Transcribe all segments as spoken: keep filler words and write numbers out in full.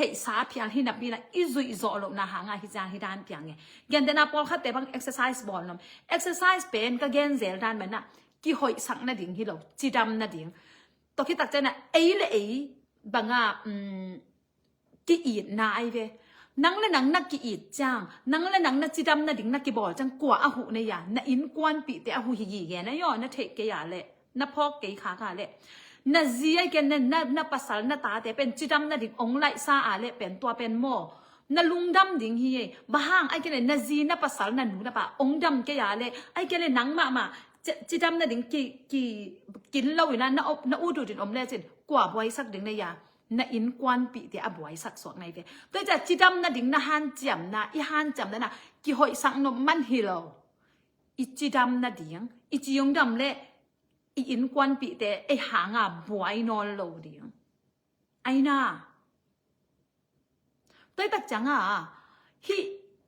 theihsa phial hi napi-in ah i zuih zawh lohna hangah hi ciang hi dan piang e. Gentehna pawlkhatte bang exercise bawl nuam. Exercise pen ka gen zel dan mah in ah kihoihsak nading hi lo, cidam nading. Tua khit tak ciang ah ei le ei bangah, um, ki-itna ahi ve. Nang le nang na ki-it ciang, nang le nang na cidam nading na kibawl ciang kua a huh na hia? Na innkuanpihte a huh hi gige na hi aw, na theih kei a leh, na phawk kei khak a leh. Na zi ahih kei leh na, na pasal na tate pen cidam nading ong laihsa a leh pen tua pen maw, na lungdam ding hi e. Bang hang ahih kei leh na zi na pasal na nu na pa ong dam kei a leh, ahih kei leh nang mahmah ci-, cidam nading ki, ki, kin lo in ah na op, na ut ut in om lecin kua buaisak ding na hia? Na innkuanpihte a buaisak suak na hi ve. Tua hi ciang cidam nading na hanciamna, i hanciamna na kihoihsak nop man hi lo. I cidam nading, i ci ong dam leh i innkuanpihte ei hangah buai nawn lo ding. Ahi na. Tua hi tak ciang ah hih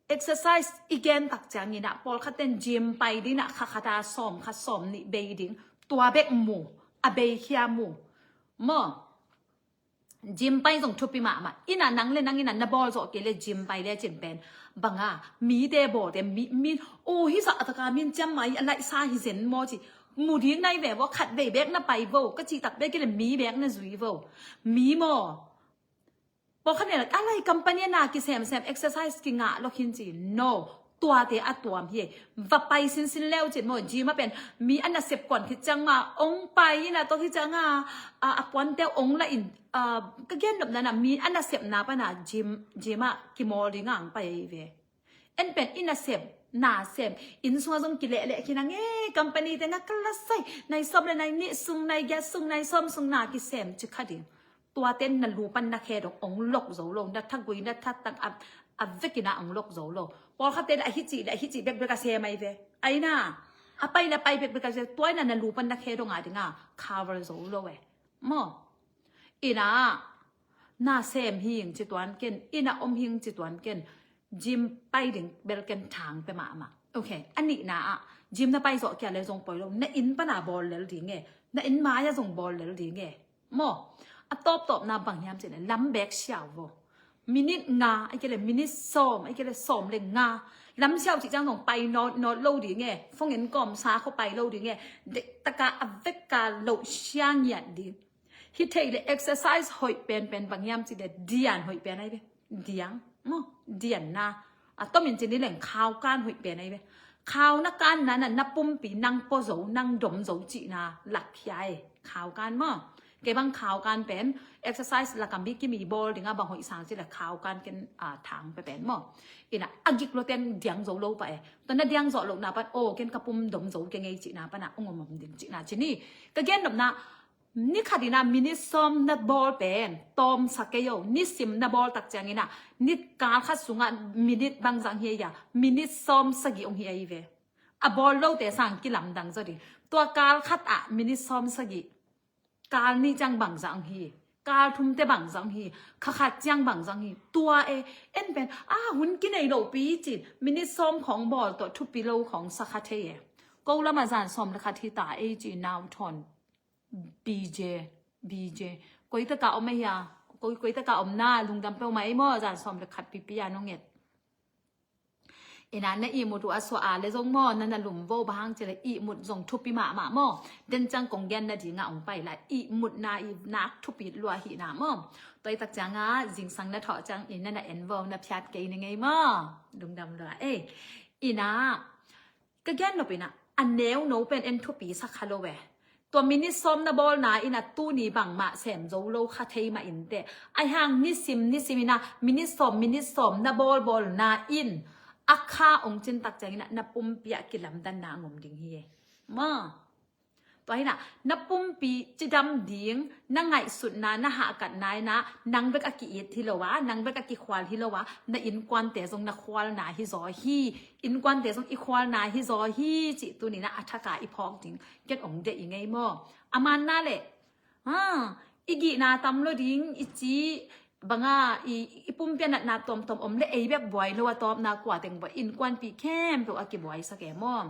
exercise i gen tak ciangin ah pawlkhat ten gym pai ding ah kha khat ah sawm khat sawm nih bei ding, tua bek mu, a bei khia mu. Maw, gym pai zong thupi mahmah. In ah nang le nang in ah na bawl zawh kei leh gym pai lecin pen bangah mite bawlte mi, mi, oh, hih zah tak a min ciammai a laihsa hi zen maw ci mu ding na hi ve vo, khat vei bek na pai vo, ka cih tak bek hi leh mi bek na zui vo. Mi maw, pawlkhat nih a lai company ah na kisemsem exercise kingah lo khin ci. No. Tuate a tuam hi. Va pai sinsin leu cin maw, gym ah pen mi a nasep kuan khit ciang mah ong pai in ah tua khit ciang ah, a, a kuante ong la in, a, ka gen nopna na mi a nasepna pan ah gym, gym ah kimawl ding a ong pai ahi ve. En pen i nasem, nasem, inn sungah zong kilehleh khin a nge, company te nga ka la sai, nai sawm le nai nih sung, nai giat sung, nai sawm sung na kisem ci kha ding. Tuaten na lu pan na khe dong ong lok zo lo, na thagui na thatang a, a vekin ah ong lok zo lo. Pawlkhatte le ahi cih le ahi cih bekbek a sem ahi ve. Ahi na, a pai le a pai bekbek a sem, tua in ah na lu pan na khe dong a ding a cover zo lo e. Maw. In ah na sem hing ci tuan ken, in ah om hing ci tuan ken, gym pai ding bel ken thang pia mahmah. Ok, a nihna ah gym na pai zawh kei a leh zong poi lo, na inn pan ah bawl lel ding e, na inn mai ah zong bawl lel ding e. Maw, a tawptawpna bang hiam cih leh lam bek siau vo. Minute nga, ahih kei leh minute sawm, ahih kei leh sawm le nga. Lam siau cih ciang zong pai nawt, nawt lo ding e. Phone in kawmsa khawng pai lo ding e. Deih tak a a vek a loh sia ngiat ding. Hih theih leh exercise hoih penpen bang hiam cih leh dian hoih pen ahi ve. Diang, maw, dianna. A tomin ci ni leng khaukan hoih pen ahi ve. Khau na kanna na, na pumpi nang pua zo, nang dom zo cihna lak khia e. Khaukan maw. Kei bang khaukan pen exercise lak a mi kimi bawl ding a bang hoih sang cih leh khaukan ken, a, thang pia pen maw. In ah a gik lo ten diang zo lo pah e. Tua na diang zawh lohna pan, aw, ken ka pum dom zo kei ing ei cihna pan ah ong om om ding cihna ci ni. Ka gen nopna, ni khat in ah minute sawm na bawl pen tawmsa kei o. Nisim na bawl tak ciangin ah, ni kal khat sungah minute bangzah hi a, minute sawm sagih ong hi ahi ve. A bawl lote sang kilamdang zaw ding. Tua kal khat ah minute sawm sagih. Kal nih ciang bangzah ong hi. Kal thumte bangzah ong hi. Kha khat ciang bangzah ong hi. Tua e, en pen, a, hun kinei lo pi cin. Minute sawm khawng bawl tawh thupi lo khawng sa kha thei e. Ko lamah zan sawm le khat hi ta ei ci nau thawn. B J, B J. Koi taka om a hia? Koi, koi taka om na, lungdam peuhmah ei maw, zan sawm le khat pipi a nong et. In ah na ihmut uh a suah a leh zong maw, na na lum vo, bang hang cih leh ihmut zong thupi mahmah maw. Den ciang kong gen nading ah ong pai lai, ihmutna i nak thupi lua hi na maw. Tua hi tak ciang ah zingsang na thawh ciang in na na en vo, na phiat kei ni ngei maw. Lungdam lua e. In ah ka gen nop in ah, a neuno pen en thupi sa kha lo e. Tua minute sawm na bawlna in ah tuni bangmah sem zo lo kha thei mah inteh. Ahi hang nisim, nisim in ah minute sawm, minute sawm na bawl bawlna in a kha ong cin tak ciangin ah na pumpi ah kilamdanna ong om ding hi e. Maw. Tua hi in ah, na pumpi cidam ding, na ngaihsutna, na hahkatna in ah, nang bek a ki-it hi lo a, nang bek a kikhual hi lo a, na innkuante zong na khualna hi zaw hi, innkuante zong i khualna hi zaw hi, cih tuni in ah a thak a i phawk ding. Ken ong deih ing ei maw. A manna leh, ha, i gihna tam lo ding, i ci, bang a, i, i pumpi ah natna tuamtuam om leh ei bek buai lo a, tawpna kua teng buai, innkuanpih khempeuh a kibuaisak e maw.